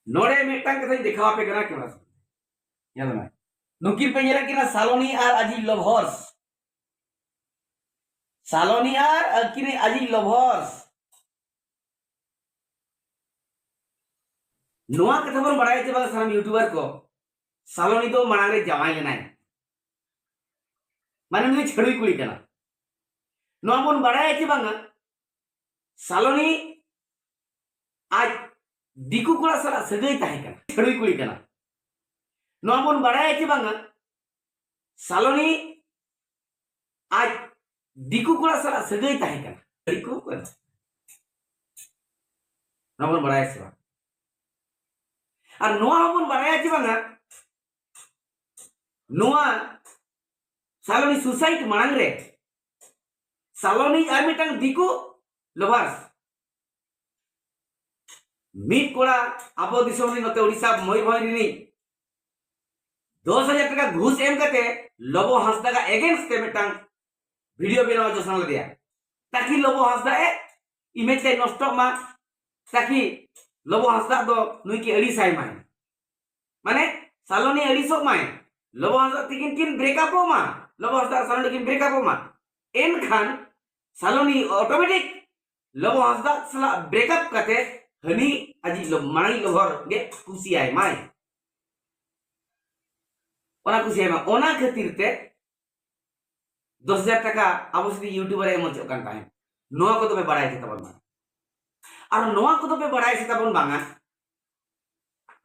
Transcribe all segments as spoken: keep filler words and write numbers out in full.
ᱱᱚᱰᱮ ᱢᱤᱫᱴᱟᱝ ᱠᱟᱛᱷᱟᱧ ᱫᱮᱠᱷᱟᱣ ᱟᱯᱮ ᱠᱟᱱᱟ, ᱠᱮᱢᱮᱨᱟ ᱥᱟᱢᱟᱝ ᱨᱮ᱾ ᱧᱮᱞ ᱢᱮ, ᱱᱩᱠᱤᱱ ᱯᱮ ᱧᱮᱞᱮᱫ ᱠᱤᱱᱟ ᱥᱟᱞᱚᱱᱤ ᱟᱨ ᱟᱡᱤᱡ ᱞᱚᱵᱷᱚᱨᱥ᱾ ᱥᱟᱞᱚᱱᱤ ᱟᱨ ᱟᱹᱠᱤᱱᱤᱡ ᱟᱡᱤᱡ ᱞᱚᱵᱷᱚᱨᱥ᱾ ᱱᱚᱣᱟ ᱠᱟᱛᱷᱟ ᱵᱚᱱ ᱵᱟᱲᱟᱭᱟ ᱪᱮ ᱵᱟᱝ ᱥᱟᱱᱟᱢ YouTuber ᱠᱚ, ᱥᱟᱞᱚᱱᱤ ᱫᱚ ᱢᱟᱲᱟᱝ ᱨᱮ ᱡᱟᱶᱟᱭ ᱞᱮᱱᱟᱭ, ᱢᱟᱱᱮ ᱱᱩᱭ ᱪᱷᱟᱹᱲᱩᱭ ᱠᱩᱲᱤ ᱠᱟᱱᱟ᱾ ᱱᱚᱣᱟ ᱵᱚᱱ ᱵᱟᱲᱟᱭᱟ ᱪᱮ ᱵᱟᱝᱟ, ᱥᱟᱞᱚᱱᱤ ᱟᱡ ᱫᱤᱠᱩ ᱠᱚᱲᱟ ᱥᱟᱞᱟᱜ ᱥᱟᱹᱜᱟᱹᱭ ᱛᱟᱦᱮᱸ ᱠᱟᱱᱟ, ᱪᱷᱟᱹᱲᱩᱭ ᱠᱩᱲᱤ ᱠᱟᱱᱟ᱾ ᱱᱚᱣᱟ ᱵᱚᱱ ᱵᱟᱲᱟᱭᱟ ᱪᱮ ᱵᱟᱝᱟ, ᱥᱟᱞᱚᱱᱤ ᱟᱡ ᱫᱤᱠᱩ ᱠᱚᱲᱟ ᱥᱟᱞᱟᱜ ᱥᱟᱹᱜᱟᱹᱭ ᱛᱟᱦᱮᱸ ᱠᱟᱱᱟ, ᱫᱤᱠᱩ ᱠᱚᱲᱟ᱾ ᱱᱚᱣᱟ ᱵᱚᱱ ᱵᱟᱲᱟᱭᱟ ᱥᱮ ᱵᱟᱝ? ᱟᱨ ᱱᱚᱣᱟ ᱦᱚᱸᱵᱚᱱ ᱵᱟᱲᱟᱭᱟ ᱪᱮ ᱵᱟᱝᱟ, ᱱᱚᱣᱟ ᱥᱟᱞᱚᱱᱤ suicide ᱢᱟᱲᱟᱝ ᱨᱮ ᱥᱟᱞᱚᱱᱤ ᱟᱨ ᱢᱤᱫᱴᱟᱝ ᱫᱤᱠᱩ lovers, ᱢᱤᱫ ᱠᱚᱲᱟ ᱟᱵᱚ ᱫᱤᱥᱚᱢ ᱨᱤᱱ ᱱᱚᱛᱮ ᱩᱲᱤᱥᱥᱟ ᱢᱚᱭᱩᱨᱵᱷᱚᱸᱡᱽ ᱨᱤᱱᱤᱡ ᱫᱚᱥ ᱦᱟᱡᱟᱨ ᱴᱟᱠᱟ ᱜᱷᱩᱥ ᱮᱢ ᱠᱟᱛᱮ ᱞᱚᱵᱚ ᱦᱟᱸᱥᱫᱟ ᱜᱟ against ᱛᱮ ᱢᱤᱫᱴᱟᱝ video ᱵᱮᱱᱟᱣ ᱦᱚᱪᱚ ᱥᱟᱱᱟ ᱞᱮᱫᱮᱭᱟ, ᱛᱟᱠᱤ ᱞᱚᱵᱚ ᱦᱟᱸᱥᱫᱟ ᱮ image ᱛᱮ ᱱᱚᱥᱴᱚᱜ ᱢᱟ, ᱛᱟᱠᱤ ᱞᱚᱵᱚ ᱦᱟᱸᱥᱫᱟ ᱫᱚ ᱱᱩᱭ ᱠᱤ ᱟᱹᱲᱤᱥᱟᱭ ᱢᱟᱭ, ᱢᱟᱱᱮ ᱥᱟᱞᱚᱱᱤ ᱟᱹᱲᱤᱥᱚᱜ ᱢᱟᱭ, ᱞᱚᱵᱚ ᱦᱟᱸᱥᱫᱟ ᱛᱤᱠᱤᱱ ᱠᱤᱱ break upᱚᱜ ᱢᱟ, ᱞᱚᱵᱚ ᱦᱟᱸᱥᱫᱟ ᱟᱨ ᱥᱟᱞᱚᱱᱤ ᱠᱤᱱ break upᱚᱜ ᱢᱟ, ᱮᱱᱠᱷᱟᱱ ᱥᱟᱞᱚᱱᱤ automatic ᱞᱚᱵᱚ ᱦᱟᱸᱥᱫᱟ ᱥᱟᱞᱟᱜ break up ᱠᱟᱛᱮ ᱦᱟᱹᱱᱤ ᱟᱡᱤᱡ ᱞᱚ-, ᱢᱟᱲᱟᱝᱤᱡ lover ᱜᱮ ᱠᱩᱥᱤᱭᱟᱭ ᱢᱟᱭ, ᱚᱱᱟ ᱠᱩᱥᱤᱭᱟᱭ ᱢᱟ᱾ ᱚᱱᱟ ᱠᱷᱟᱹᱛᱤᱨ ᱛᱮ ᱫᱚᱥ ᱦᱟᱡᱟᱨ ᱴᱟᱠᱟ ᱟᱵᱚ ᱥᱩᱫᱷᱩ YouTuber ᱮ ᱮᱢ ᱦᱚᱪᱚᱜ ᱠᱟᱱ ᱛᱟᱦᱮᱸᱫ᱾ ᱱᱚᱣᱟ ᱠᱚᱫᱚ ᱯᱮ ᱵᱟᱲᱟᱭ ᱜᱮ ᱛᱟᱵᱚᱱ ᱢᱟ᱾ ᱟᱨ ᱱᱚᱣᱟ ᱠᱚᱫᱚ ᱯᱮ ᱵᱟᱲᱟᱭ ᱥᱮ ᱛᱟᱵᱚᱱ ᱵᱟᱝᱟ,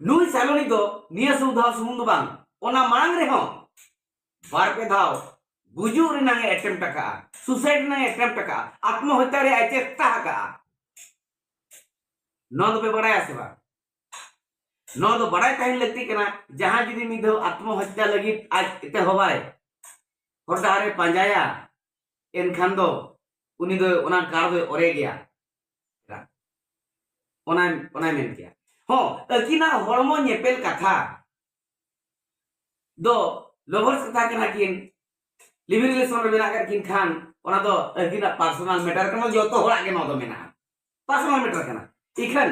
ᱱᱩᱭ ᱥᱟᱞᱚᱱᱤ ᱫᱚ ᱱᱤᱭᱟᱹ ᱥᱩᱢᱩᱝ ᱫᱷᱟᱣ ᱥᱩᱢᱩᱝ ᱫᱚ ᱵᱟᱝ, ᱚᱱᱟ ᱢᱟᱲᱟᱝ ᱨᱮᱦᱚᱸ ᱵᱟᱨ ᱯᱮ ᱫᱷᱟᱣ ᱜᱩᱡᱩᱜ ᱨᱮᱱᱟᱜ ᱮ attempt ᱟᱠᱟᱜᱼᱟ, suicide ᱨᱮᱱᱟᱜ ᱮ attempt ᱟᱠᱟᱜᱼᱟ, ᱟᱛᱢᱚᱦᱚᱛᱭᱟ ᱨᱮᱭᱟᱜ ᱮ ᱪᱮᱥᱴᱟ ᱟᱠᱟᱜᱼᱟ᱾ ᱱᱚᱣᱟ ᱫᱚᱯᱮ ᱵᱟᱲᱟᱭᱟ ᱥᱮ ᱵᱟᱝ? ᱱᱚᱣᱟ ᱫᱚ ᱵᱟᱲᱟᱭ ᱛᱟᱦᱮᱱ ᱞᱟᱹᱠᱛᱤ ᱠᱟᱱᱟ᱾ ᱡᱟᱦᱟᱸᱭ ᱡᱩᱫᱤ ᱢᱤᱫ ᱫᱷᱟᱣ ᱟᱛᱢᱚᱦᱚᱛᱭᱟ ᱞᱟᱹᱜᱤᱫ ᱟᱡ ᱮᱛᱚᱦᱚᱵᱟᱭ, ᱦᱚᱨ ᱰᱟᱦᱟᱨ ᱮ ᱯᱟᱸᱡᱟᱭᱟ, ᱮᱱᱠᱷᱟᱱ ᱫᱚ ᱩᱱᱤ ᱫᱚ ᱚᱱᱟ ᱰᱟᱦᱟᱨ ᱫᱚᱭ ᱚᱨᱮ ᱜᱮᱭᱟ᱾ ᱚᱱᱟ, ᱚᱱᱟᱭ ᱢᱮᱱ ᱠᱮᱭᱟ᱾ ᱦᱚᱸ, ᱟᱹᱠᱤᱱᱟᱜ ᱦᱚᱲᱢᱚ ᱧᱮᱯᱮᱞ ᱠᱟᱛᱷᱟ ᱫᱚ lovers ᱠᱟᱛᱷᱟ ᱠᱟᱱᱟ ᱠᱤᱱ, living relation ᱨᱮ ᱢᱮᱱᱟᱜ ᱟᱠᱟᱫ ᱠᱤᱱ ᱠᱷᱟᱱ ᱚᱱᱟ ᱫᱚ ᱟᱹᱠᱤᱱᱟᱜ personal matter ᱠᱟᱱᱟ, ᱡᱚᱛᱚ ᱦᱚᱲᱟᱜ ᱜᱮ ᱱᱚᱣᱟ ᱫᱚ ᱢᱮᱱᱟᱜᱼᱟ, personal matter ᱠᱟᱱᱟ᱾ ᱤᱠᱷᱟᱹᱱ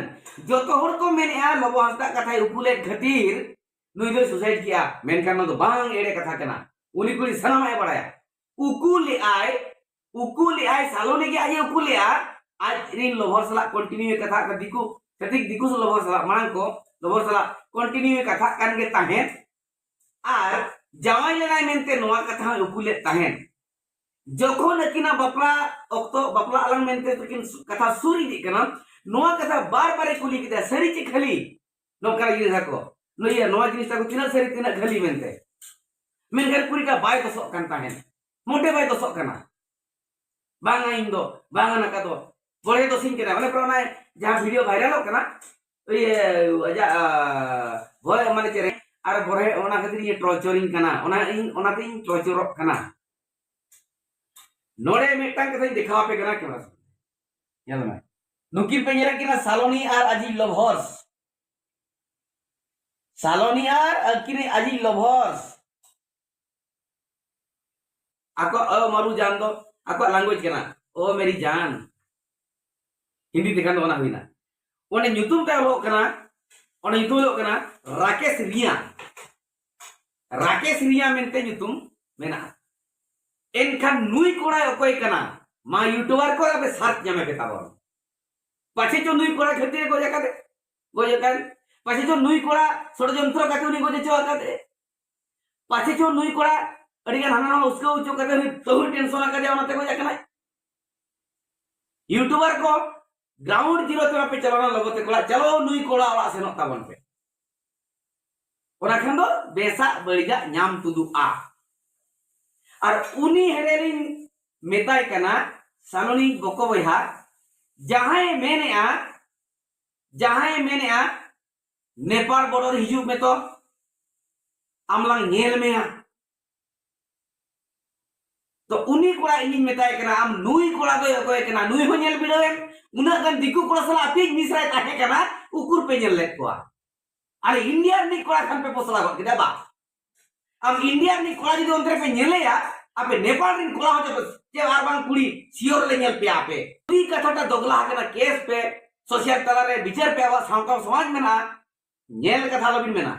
ᱡᱚᱛᱚ ᱦᱚᱲ ᱠᱚ ᱢᱮᱱᱮᱜᱼᱟ, ᱞᱚᱵᱚ ᱦᱟᱸᱥᱫᱟᱜ ᱠᱟᱛᱷᱟᱭ ᱩᱠᱩ ᱞᱮᱫ ᱠᱷᱟᱹᱛᱤᱨ ᱱᱩᱭ ᱫᱚᱭ suicide ᱠᱮᱜᱼᱟ, ᱢᱮᱱᱠᱷᱟᱱ ᱱᱚᱣᱟ ᱫᱚ ᱵᱟᱝ ᱮᱲᱮ ᱠᱟᱛᱷᱟ ᱠᱟᱱᱟ᱾ ᱩᱱᱤ ᱠᱩᱲᱤ ᱥᱟᱱᱟᱢᱟᱜ ᱮ ᱵᱟᱲᱟᱭᱟ᱾ ᱩᱠᱩ ᱞᱮᱜᱼᱟᱭ, ᱩᱠᱩ ᱞᱮᱜᱼᱟᱭ, ᱥᱟᱞᱚᱱᱤ ᱜᱮ ᱟᱡ ᱮ ᱩᱠᱩ ᱞᱮᱜᱼᱟ᱾ ᱟᱡ ᱨᱤᱱ ᱞᱚᱵᱷᱚᱨ ᱥᱟᱞᱟᱜ continue ᱮ ᱠᱟᱛᱷᱟᱜ ᱠᱟᱱ, ᱫᱤᱠᱩ, ᱪᱷᱟᱹᱛᱤᱠ ᱫᱤᱠᱩ ᱞᱚᱵᱷᱚᱨ ᱥᱟᱞᱟᱜ, ᱢᱟᱲᱟᱝ ᱠᱚ ᱞᱚᱵᱷᱚᱨ ᱥᱟᱞᱟᱜ continue ᱮ ᱠᱟᱛᱷᱟᱜ ᱠᱟᱱ ᱜᱮ ᱛᱟᱦᱮᱸᱫ᱾ ᱟᱨ ᱡᱟᱶᱟᱭ ᱞᱮᱱᱟᱭ ᱢᱮᱱᱛᱮ ᱱᱚᱣᱟ ᱠᱟᱛᱷᱟ ᱦᱚᱸᱭ ᱩᱠᱩ ᱞᱮᱫ ᱛᱟᱦᱮᱸᱫ᱾ ᱡᱚᱠᱷᱚᱱ ᱟᱹᱠᱤᱱᱟᱜ ᱵᱟᱯᱞᱟ ᱚᱠᱛᱚ, ᱵᱟᱯᱞᱟ ᱟᱞᱟᱝ ᱢᱮᱱᱛᱮ ᱛᱟᱹᱠᱤᱱ ᱠᱟᱛᱷᱟ ᱥᱩᱨ ᱤᱫᱤᱜ ᱠᱟᱱᱟ, ᱱᱚᱣᱟ ᱠᱟᱛᱷᱟ ᱵᱟᱨ ᱵᱟᱨᱮ ᱠᱩᱞᱤ ᱠᱮᱫᱟ, "ᱥᱟᱹᱨᱤ ᱪᱮ ᱠᱷᱟᱹᱞᱤ?" ᱱᱚᱝᱠᱟ ᱡᱤᱱᱤᱥ ᱟᱠᱚ, ᱱᱩᱭ, ᱱᱚᱣᱟ ᱡᱤᱱᱤᱥ ᱛᱟᱠᱚ ᱛᱤᱱᱟᱹᱜ ᱥᱟᱹᱨᱤ, ᱛᱤᱱᱟᱹᱜ ᱠᱷᱟᱹᱞᱤ ᱢᱮᱱᱛᱮ᱾ ᱢᱮᱱᱠᱷᱟᱱ ᱠᱩᱲᱤᱴᱟ ᱵᱟᱭ ᱫᱚᱥᱚᱜ ᱠᱟᱱ ᱛᱟᱦᱮᱸᱫ, ᱢᱚᱴᱮ ᱵᱟᱭ ᱫᱚᱥᱚᱜ ᱠᱟᱱᱟ᱾ "ᱵᱟᱝᱟ, ᱤᱧ ᱫᱚ ᱵᱟᱝᱟ, ᱱᱟᱠᱟ ᱫᱚ ᱵᱚᱲᱦᱮ ᱫᱚᱥᱤᱧ ᱠᱟᱱᱟ", ᱢᱟᱱᱮ ᱯᱩᱨᱟᱹ ᱚᱱᱟ ᱡᱟᱦᱟᱸ video viralᱚᱜ ᱠᱟᱱᱟ, ᱤᱭᱟᱹ, ᱟᱡᱟᱜ, ᱟ, ᱵᱷᱚᱭ, ᱢᱟᱱᱮ ᱪᱮᱫ, ᱟᱨ ᱵᱚᱲᱦᱮ ᱚᱱᱟ ᱠᱷᱟᱹᱛᱤᱨ ᱤᱧ tortureᱤᱧ ᱠᱟᱱᱟ, ᱚᱱᱟ ᱤᱧ, ᱚᱱᱟᱛᱮ ᱤᱧ tortureᱚᱜ ᱠᱟᱱᱟ᱾ ᱱᱚᱰᱮ ᱢᱤᱫᱴᱟᱝ ᱠᱟᱛᱷᱟᱧ ᱫᱮᱠᱷᱟᱣ ᱟᱯᱮ ᱠᱟᱱᱟ, camera ᱥᱟᱢᱟᱝ ᱨᱮ᱾ ᱧᱮᱞ ᱢᱮ, ᱱᱩᱠᱤᱱ ᱯᱮ ᱧᱮᱞᱮᱫ ᱠᱤᱱᱟ, ᱥᱟᱞᱚᱱᱤ ᱟᱨ ᱟᱡᱤᱡ lovers᱾ ᱥᱟᱞᱚᱱᱤ ᱟᱨ ᱟᱹᱠᱤᱱ ᱟᱡᱤᱡ lovers᱾ ᱟᱠᱚ ᱚ ᱢᱟᱨᱩ ᱡᱟᱱ ᱫᱚ ᱟᱠᱚᱣᱟᱜ language ᱠᱟᱱᱟ, ᱚ ᱢᱮᱨᱤ ᱡᱟᱱ᱾ ᱦᱤᱱᱫᱤ ᱛᱮᱠᱷᱟᱱ ᱫᱚ ᱚᱱᱟ ᱦᱩᱭᱱᱟ᱾ ᱚᱸᱰᱮ ᱧᱩᱛᱩᱢ ᱛᱟᱭ ᱚᱞᱚᱜ ᱠᱟᱱᱟ, ᱚᱸᱰᱮ ᱧᱩᱛᱩᱢ ᱚᱞᱚᱜ ᱠᱟᱱᱟ ᱨᱟᱠᱮᱥ ᱨᱤᱭᱟ᱾ ᱨᱟᱠᱮᱥ ᱨᱤᱭᱟ ᱢᱮᱱᱛᱮ ᱧᱩᱛᱩᱢ ᱢᱮᱱᱟᱜᱼᱟ᱾ ᱮᱱᱠᱷᱟᱱ ᱱᱩᱭ ᱠᱚᱲᱟᱭ ᱚᱠᱚᱭ ᱠᱟᱱᱟ? ᱢᱟ YouTuber ᱠᱚ ᱟᱯᱮ search ᱧᱟᱢᱮ ᱯᱮ ᱛᱟᱵᱚᱱ᱾ ᱯᱟᱪᱷᱮ ᱪᱚ ᱱᱩᱭ ᱠᱚᱲᱟ ᱠᱷᱟᱹᱛᱤᱨ ᱜᱚᱡ ᱟᱠᱟᱫᱮ, ᱜᱚᱡ ᱟᱠᱟᱱ᱾ ᱯᱟᱪᱷᱮ ᱪᱚ ᱱᱩᱭ ᱠᱚᱲᱟ ᱥᱚᱲᱡᱚᱱᱛᱨᱚ ᱠᱟᱛᱮ ᱩᱱᱤ ᱜᱚᱡ ᱦᱚᱪᱚ ᱟᱠᱟᱫᱮ᱾ ᱯᱟᱪᱷᱮ ᱪᱚ ᱱᱩᱭ ᱠᱚᱲᱟ ᱟᱹᱰᱤ ᱜᱟᱱ ᱦᱟᱱᱟ ᱱᱟᱣᱟ ᱩᱥᱠᱟᱹᱣ ᱦᱚᱪᱚ ᱠᱟᱛᱮ ᱩᱱᱤ ᱵᱟᱹᱦᱩ tension ᱟᱠᱟᱫᱮᱭᱟ, ᱚᱱᱟᱛᱮ ᱜᱚᱡ ᱟᱠᱟᱱᱟᱭ᱾ YouTuber ᱠᱚ, ground zero ᱛᱮ ᱵᱟᱯᱮ ᱪᱟᱞᱟᱣᱱᱟ ᱞᱚᱜᱚ ᱛᱮ ᱠᱚᱲᱟ, ᱪᱟᱞᱟᱣ ᱱᱩᱭ ᱠᱚᱲᱟ ᱚᱲᱟᱜ ᱥᱮᱱᱚᱜ ᱛᱟᱵᱚᱱ ᱯᱮ᱾ ᱚᱱᱟ ᱠᱷᱟᱱ ᱫᱚ ᱵᱮᱥᱟᱜ ᱵᱟᱹᱲᱤᱡᱟᱜ ᱧᱟᱢ ᱛᱩᱫᱩᱜᱼᱟ᱾ ᱟᱨ ᱩᱱᱤ ᱦᱮᱲᱮᱞᱤᱧ ᱢᱮᱛᱟᱭ ᱠᱟᱱᱟ, ᱥᱟᱞᱚᱱᱤ ᱵᱚᱠᱚ ᱵᱚᱭᱦᱟ, ᱡᱟᱦᱟᱸᱭ ᱢᱮᱱᱮᱜᱼᱟ, ᱡᱟᱦᱟᱸᱭ ᱢᱮᱱᱮᱜᱼᱟ, "ᱱᱮᱯᱟᱞ border ᱦᱤᱡᱩᱜ ᱢᱮ ᱛᱚ, ᱟᱢ ᱞᱟᱝ ᱧᱮᱞ ᱢᱮᱭᱟ᱾" ᱛᱚ ᱩᱱᱤ ᱠᱚᱲᱟ ᱤᱧᱤᱧ ᱢᱮᱛᱟᱭ ᱠᱟᱱᱟ, "ᱟᱢ ᱱᱩᱭ ᱠᱚᱲᱟ ᱫᱚᱭ ᱚᱠᱚᱭ ᱠᱟᱱᱟ? ᱱᱩᱭ ᱦᱚᱸ ᱧᱮᱞ ᱵᱤᱰᱟᱹᱣ ᱮᱢ᱾ ᱩᱱᱟᱹᱜ ᱜᱟᱱ ᱫᱤᱠᱩ ᱠᱚᱲᱟ ᱥᱟᱞᱟᱜ ᱟᱯᱮᱭᱤᱡ ᱢᱤᱥᱨᱟᱭ ᱛᱟᱦᱮᱸ ᱠᱟᱱᱟ, ᱩᱠᱩᱨ ᱯᱮ ᱧᱮᱞ ᱞᱮᱫ ᱠᱚᱣᱟ?" ᱟᱨ India ᱨᱤᱱᱤᱡ ᱠᱚᱲᱟ ᱠᱷᱟᱱ ᱯᱮ ᱯᱚᱥᱲᱟ ᱜᱚᱫ ᱠᱮᱫᱟ, ᱵᱟ? ᱟᱢ India ᱨᱤᱱᱤᱡ ᱠᱚᱲᱟ ᱡᱩᱫᱤ ᱚᱱᱛᱮ ᱨᱮᱯᱮ ᱧᱮᱞᱮᱭᱟ, ᱟᱯᱮ ᱱᱮᱯᱟᱞ ᱨᱤᱱ ᱠᱚᱲᱟ ᱦᱚᱸ ᱪᱮᱫ, ᱪᱮᱫ ᱟᱨ ᱵᱟᱝ ᱠᱩᱲᱤ sure ᱞᱮ ᱧᱮᱞ ᱯᱮᱭᱟ ᱟᱯᱮ᱾ ᱩᱱᱤ ᱠᱟᱛᱷᱟᱴᱟ ᱫᱚᱜᱽᱞᱟ ᱟᱠᱟᱱᱟ, case ᱯᱮ, ᱥᱳᱥᱟᱞ ᱛᱟᱞᱟᱨᱮ ᱵᱤᱪᱟᱹᱨ ᱯᱮ, ᱟᱵᱚᱣᱟᱜ ᱥᱟᱶᱛᱟ ᱥᱚᱢᱟᱡᱽ ᱢᱮᱱᱟᱜᱼᱟ, ᱧᱮᱞ ᱠᱟᱛᱷᱟ ᱟᱞᱚᱵᱤᱱ ᱢᱮᱱᱟ᱾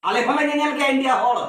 ᱟᱞᱮ ᱦᱚᱸᱞᱮ ᱧᱮᱧᱮᱞ ᱜᱮᱭᱟ ᱤᱱᱰᱤᱭᱟ ᱦᱚᱲ,